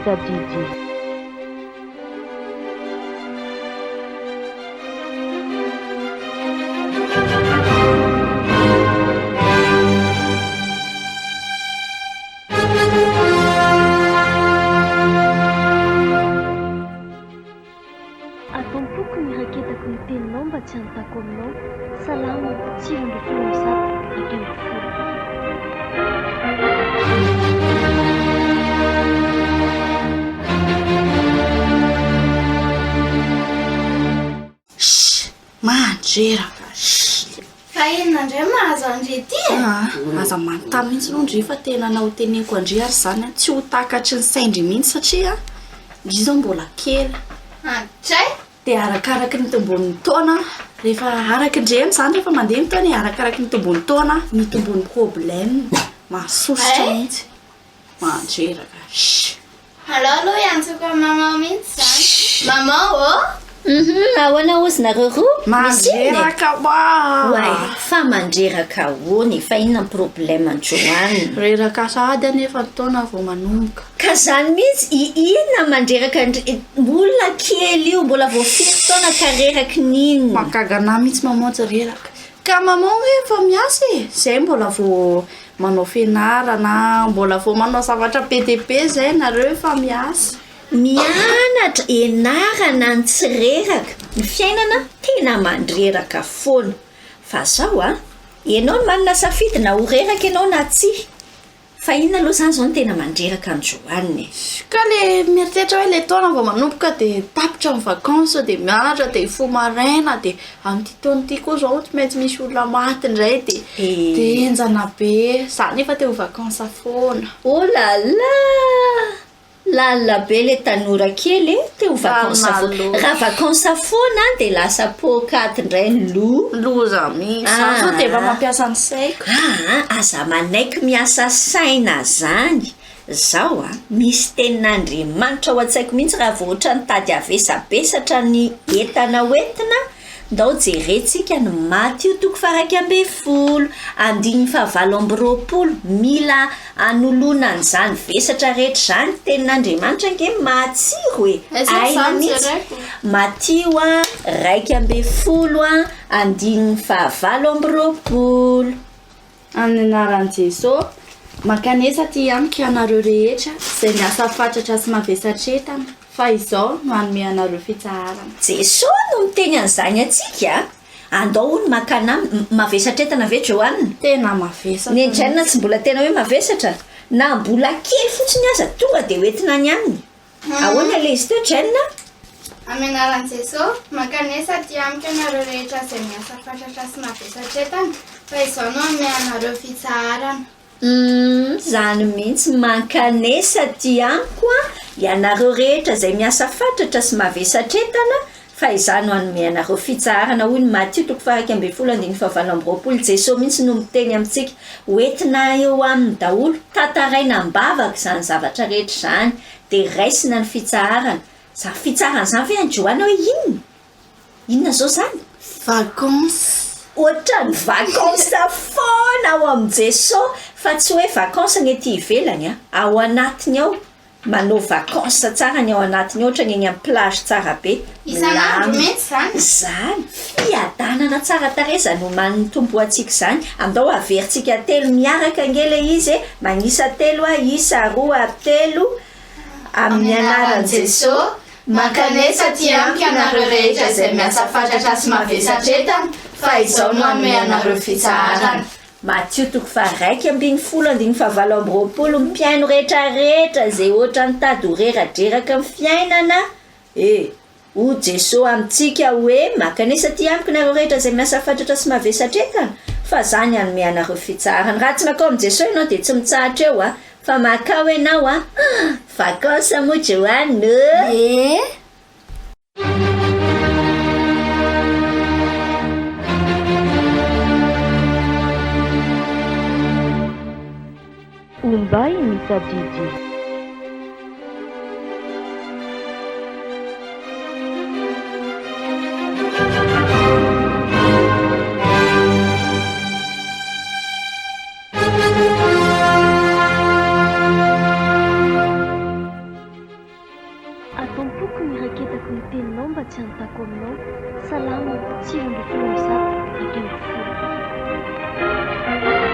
tadidy. Ato am-poko ny iraketako ny teninao mba tsy hanontako aminao. Salamo 119, 11. Shh! Mandreraka shh! Fa inona indray mahazo an-dry ity e? Ah, aza manontany mihitsy aloha ndry fa tena na ho teneniko an-dry ary izany an, tsy ho takatry ny sain-dry mihitsy satria ndry izao mbola kely. Andray! Dia arakaraky ny tombon'ny taona, rehefa araky ndry eny izany rehefa mandeha ny taona e, arakaraky ny tombon'ny taona ny tombon'ny problème, mahasosotra mihitsy. Mandreraka shh. Alao aloha hiantsoako an'i maman mihitsy izany. Maman ô! Hum ahoana ozy nareo roa? Misy inona e? Mandreraka hoa! Oay, fa mandreraka ahoana e? Fa inona ny problème an'i Joanne? Reraka sahady anefa ny taona vao manomboka. Ka zany mihitsy, i inona mandreraka an-dry, olona kely io, mbola vao firy taona ka reraky ny inona? Mahagaga anah mihitsy maman tsy reraka. Ka maman hoe efa miasa e! Zay mbola vao Manao fianarana, mbola vao manao zavatra be dia be izay nareo efa miasa. Mianatra, ianarana ny tsy reraka. Ny fiainana tena mandreraka foana. Fa zao an, ianao no manana safidy na ho reraka ianao na tsia. Fa inona aloha izany izao no tena mandreraka an'i Joanne e? Ka le mieritreritra hoe le taona vao manomboka dia tapitra ny vacances dia mianatra dia hifoha maraina dia amin'ity taona ity koa izao tsy maintsy misy olona maty indray dia dia henjana be, za nefa te ho vacances foana. Oh là là! Lalina be le tanora kely e, te ho vacances foana. Raha vacances foana dia lasa poakaty indray ny loha. Loza mihitsy, za zao dia efa mampiasa ny saiko. Aa aza manaiky miasa saina zany. Zao a, misy tenin'Andriamanitra ao an-tsaiko mihitsy raha vao ohatran'ny tady havesabesatra ny entana hoentina, ndao jerentsika ny Matio toko faha 11, andininy faha 28, mila anoloana an'izany vesatra rehetra izany, tenin'Andriamanitra ange matsiro e, aina mihitsy, Matio 11 andininy faha 28. Amin'ny anaran'i Jeso, mankanesa aty amiko ianareo rehetra izay miasa fatratra sy mavesatretana, fa izao no hanome anareo fitsaharana. Jeso no miteny an'izany antsika, andao hono mankana aminy, mavesatretana ve Joanne? Tena mavesatra Ny an'i Jane tsy mbola tena hoe mavesatra, na mbola kely fotsiny aza tonga dia hoentina any aminy. Ahoana ilay izy teo Jane? Amin'ny anaran'i Jeso, mankanesa aty amiko ianareo rehetra izay miasa fatratra sy mavesatretana, fa izao no hanome anareo fitsaharana. Humm, izany mihitsy, mankanesa aty amiko an, ianareo rehetra izay miasa fatratra sy mavesatretana, fa izaho no hanome anareo fitsaharana, hoy ny Matio toko faha 11 andininy faha 28, Jeso mihitsy no miteny amintsika, ho entina eo aminy daholo, tantaraina am-bavaka izany zavatra rehetra izany, dia raisina ny fitsaharana, Zany fitsarana zany ve any Joana hoe inona? Inona zao zany? Vacances. Ohatran'ny vacances foana ao amin'i Jeso fa tsy hoe vacances ny ety ivelany a, ao anatiny ao, manao vacances tsara ny ao anatiny ao, ohatran'ny eny amin'ny plage tsara be, Isan'andro milamina. mihitsy zany. Zany, fiadanana tsara tarehy zany omanin'ny Tompo ho antsika izany, andao averintsika telo miaraka ange ilay izy e, magnisa telo a, isa, roa ary telo, Amin'ny anaran'i Jeso, mankanesa aty amiko ianareo rehetra izay miasa fatratra sy mavesatretana, fa izao no hanome anareo fitsaharana. Matio toko faha-11 andininy faha-28 Mpihaino rehetra rehetra izay ohatran'ny tady ho reradreraka amin'ny fiainana, e! Hoy Jeso amintsika hoe, Mankanesa aty amiko nareo rehetra izay miasa fatratra sy mavesatra entana, fa Izaho ny hanome anareo fitsaharana. Raha tsy mankao amin'i Jeso ianao dia tsy mitsahatra eo a! Fa mankao ianao a! Vacances moa Joanne ô! Ee! Ombay mitadidy. tsy hanontako aminao. Salamo 119.